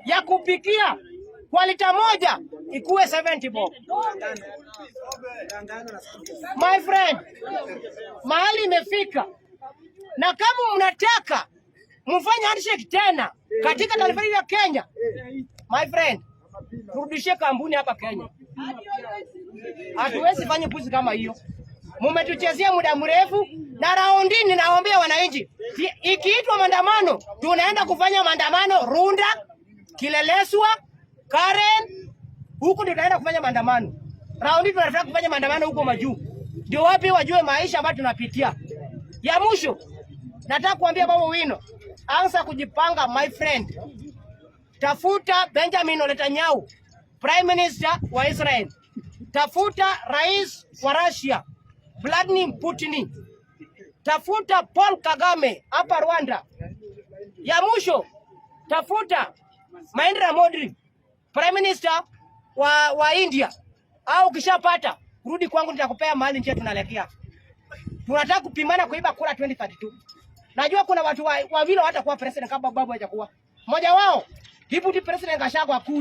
Ya kupikia kwa lita 1 ikuwe 70 bob. My friend, mahali imefika, na kama mnataka mfanye handshake tena katika taifa hili la Kenya, my friend, turudishie kampuni hapa Kenya. Hatuwezi fanya puzi kama hiyo. Mumetuchezea muda mrefu, na raundi ninawaambia wananchi, ikiitwa maandamano, tunaenda kufanya maandamano Runda, Kileleshwa, Karen, huku ndio tunaenda kufanya maandamano. Raundi tunataka kufanya maandamano huko majuu, ndio wapi wajue maisha ambayo tunapitia. Ya mwisho, nataka kuambia Babu Owino, anza kujipanga, my friend. Tafuta Benjamin Netanyahu, Prime Minister wa Israel. Tafuta rais wa Russia Vladimir Putin. Tafuta Paul Kagame hapa Rwanda. Ya mwisho, tafuta Narendra Modi, Prime Minister wa India. Au ukishapata rudi kwangu, nitakupea mahali njia tunaelekea. Tunataka kupimana kuiba kura 2032. Najua kuna watu wawili hawatakuwa president kama Babu hajakuwa. Mmoja wao Deputy President Gachagua kui